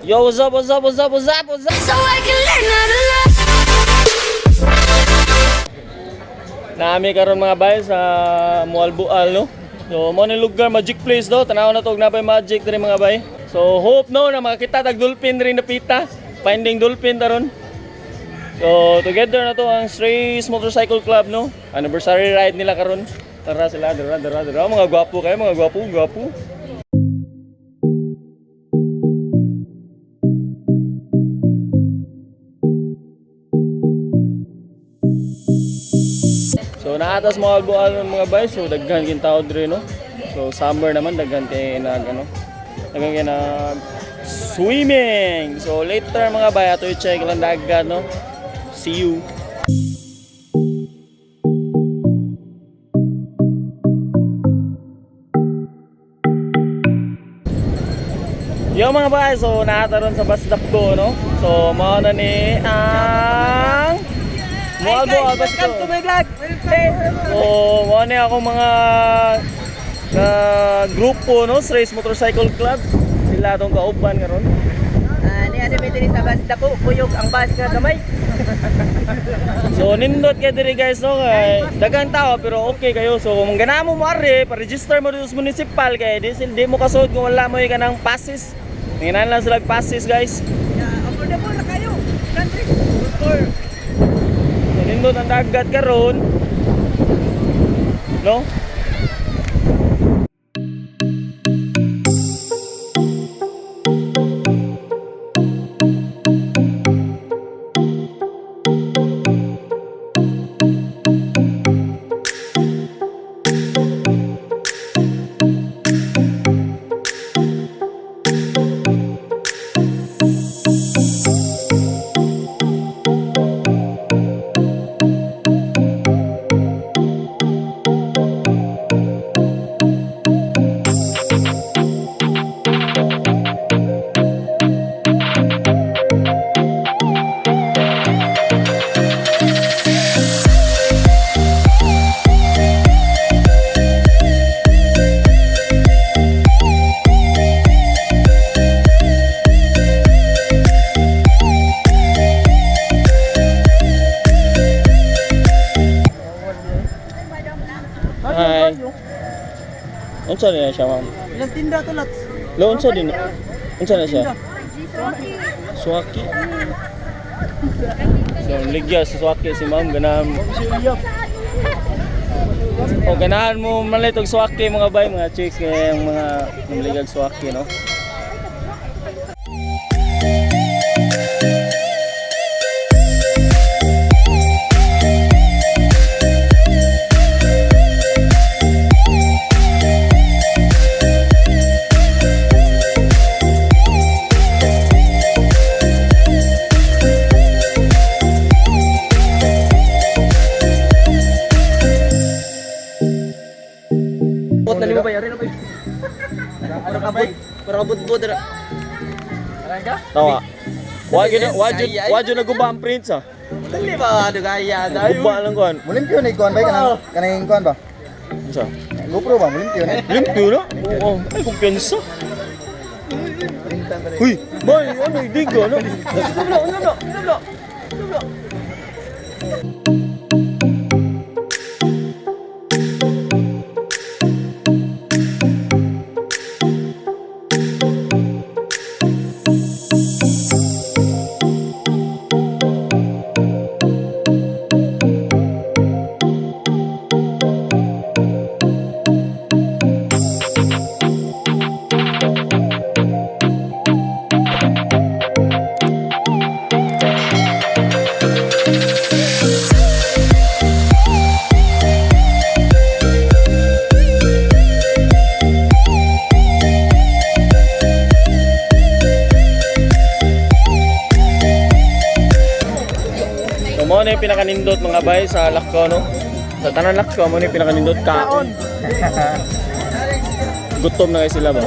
Yo, what's up, what's up, what's up, what's up, what's up? So I can learn how to love. Naami karon, mga bay, sa Mualbual, no. So mo ni lugar, magic place do. Tanaw na to og napay magic diri, mga bay. So hope, no, na makakita tag dolphin diri napita. Finding dolphin taron. So together na to ang Strays Motorcycle Club, no. Anniversary ride nila karon. Tara sila, dara dara dara, mga gwapo kayo, mga gwapo, gwapo. So naatas mga albual mga bay, so daghan kin tao diri, no. So summer naman, daghan kay nag ano. Daghan kay nag swimming. So later, mga bay, ato i-check lang dagat, no. See you. Yo, mga bay, so naataron sa bus stop ko, no. So mao na ni ang Mualbo Bus Welcome to my vlog! So, mao ni ako mga na grupo, no, sa Race Motorcycle Club. Sila atong kauban karon. Ah, ni ano diri sa bus dako, kuyog ang bus nga gamay. So nindot kay diri, guys, no, kay daghan tao pero okay kayo. So kung ganahan mo moari, pa-register mo dito sa municipal kay di mo kasud kung wala mo yung kanang passes. Nanginan lang sila og passes, guys. Yeah, affordable na kayo. Country. For So nindot ang dagat karon. No? Hi. Unsa na siya, ma'am? Ilang tinda to lots? Lo, unsa din? Unsa na siya? Swaki. So, ligya sa swaki si ma'am, ganahan mo. O, ganahan mo malit og swaki, mga bay, mga chicks, kaya yung mga namaligag swaki, no? Bot na lima ba yari na ba? Para kabot, para kabot bot ra. Tawa. Wag yun naguba ang prints, ah. Dali ba ano kaya tayo? Guba lang kuan. Mulimpyo na ikuan ba kanang kanang kuan ba? Unsa? GoPro ba mulimpyo na? Limpyo na? Oo. Ay, kumpiyansa. Uy, bay, ano, hindi ko, ano? Ano ano ano? Ano? So, mo na yung pinakanindot, mga bay, sa Lakko, no? Sa tanan Lakko, mo na yung pinakanindot kaon. Gutom na kayo sila ba?